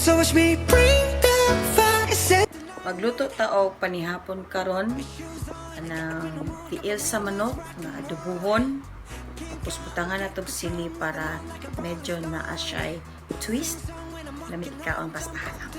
So watch me bring the fire. Set Magluto ta og panihapon karon anang tiil sa manok nga adobohon. Tapos butangan natog sili para medyo naa siya twist. Lami kaon, basta halang.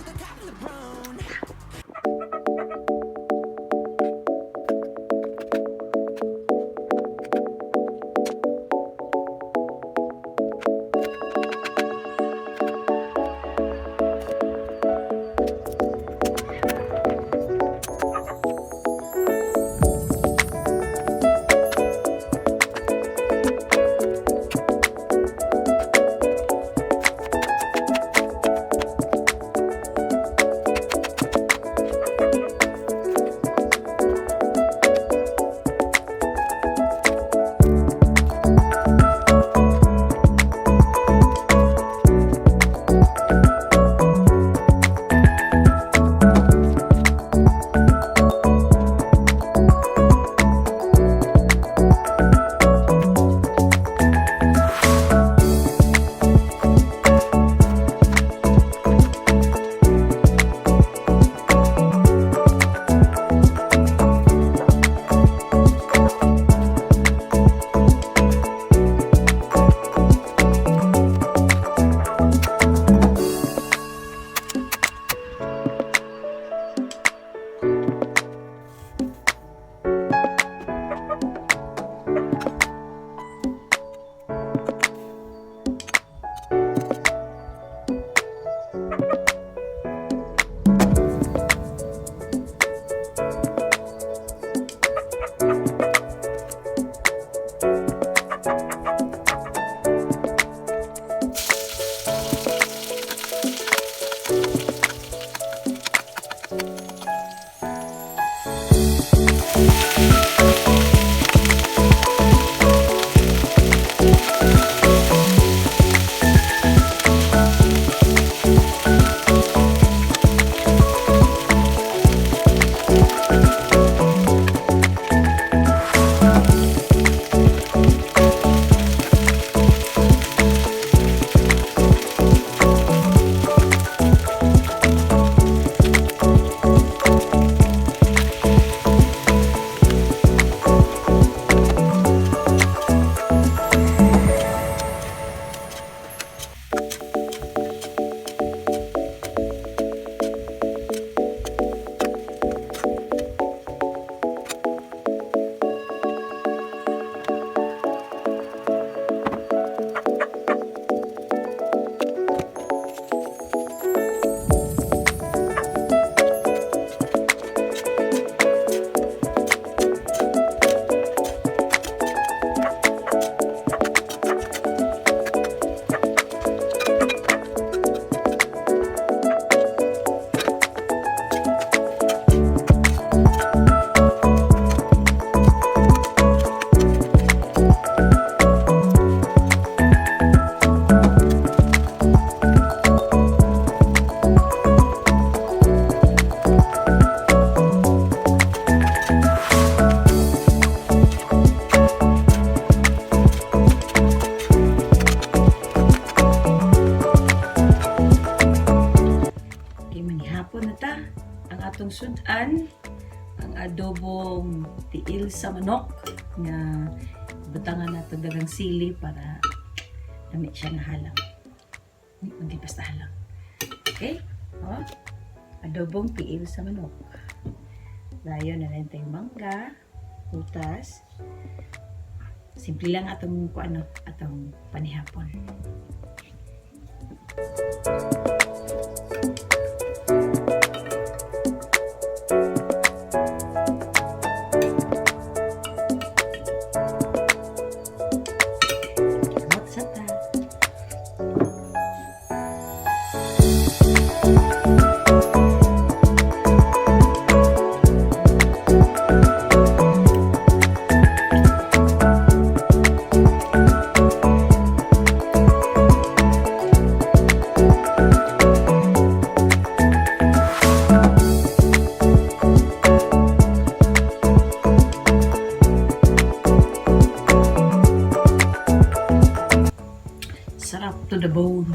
Okay, manihapon na ta. Ang atong sudan, ang adobong tiil sa manok nga butangan nato dagang sili para lami siya nga halang. Hindi basta halang. Okay? Oh. Adobong tiil sa manok. Dayon na lang tayong mangga, putas. Simple lang atong kuano, atong panihapon. Kamot sa ta. Sarap to the bone.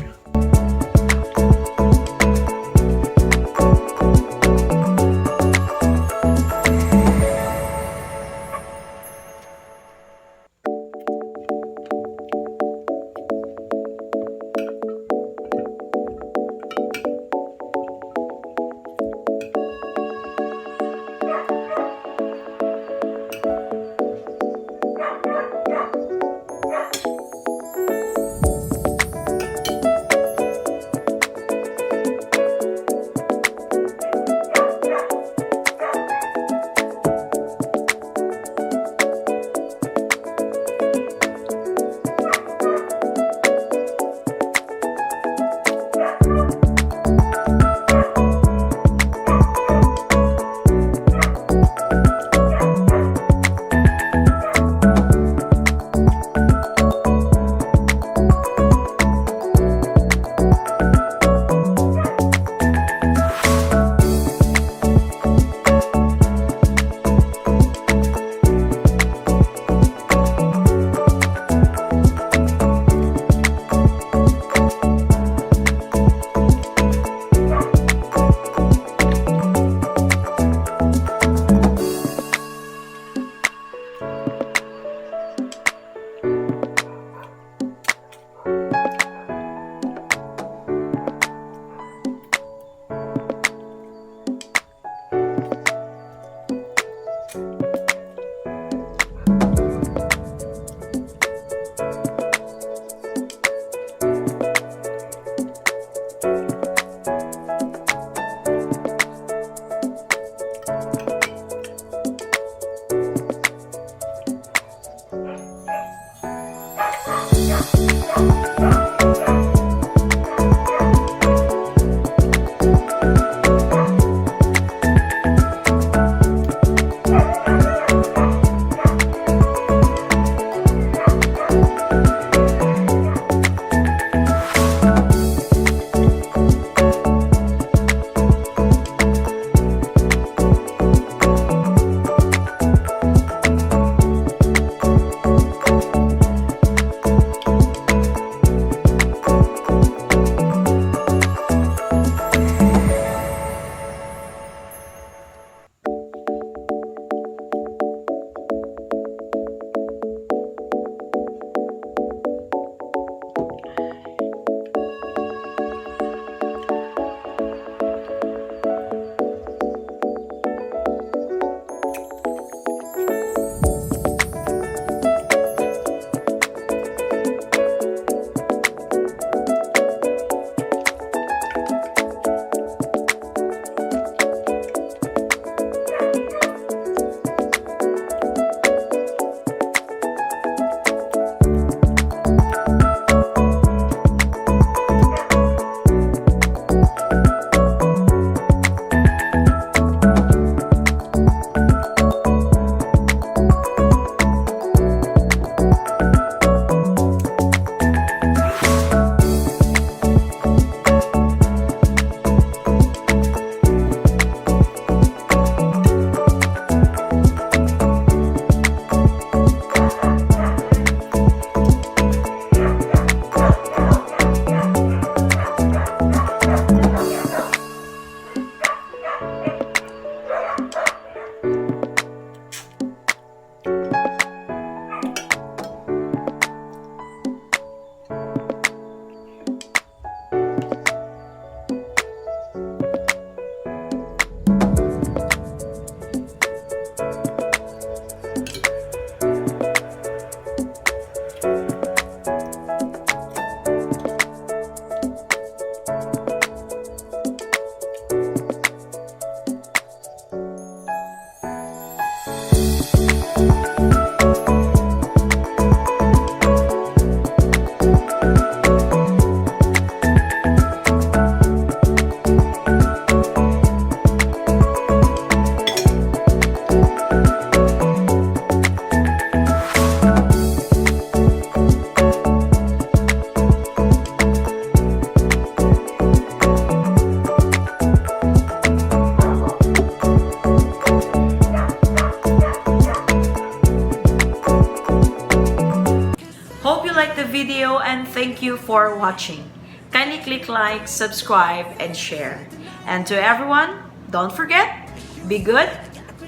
Thank you for watching. Kindly click like, subscribe, and share. And to everyone, don't forget, be good,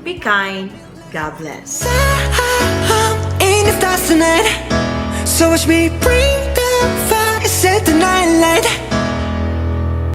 be kind, God bless. I'm in the stars tonight. So watch me bring the fire, set the night light.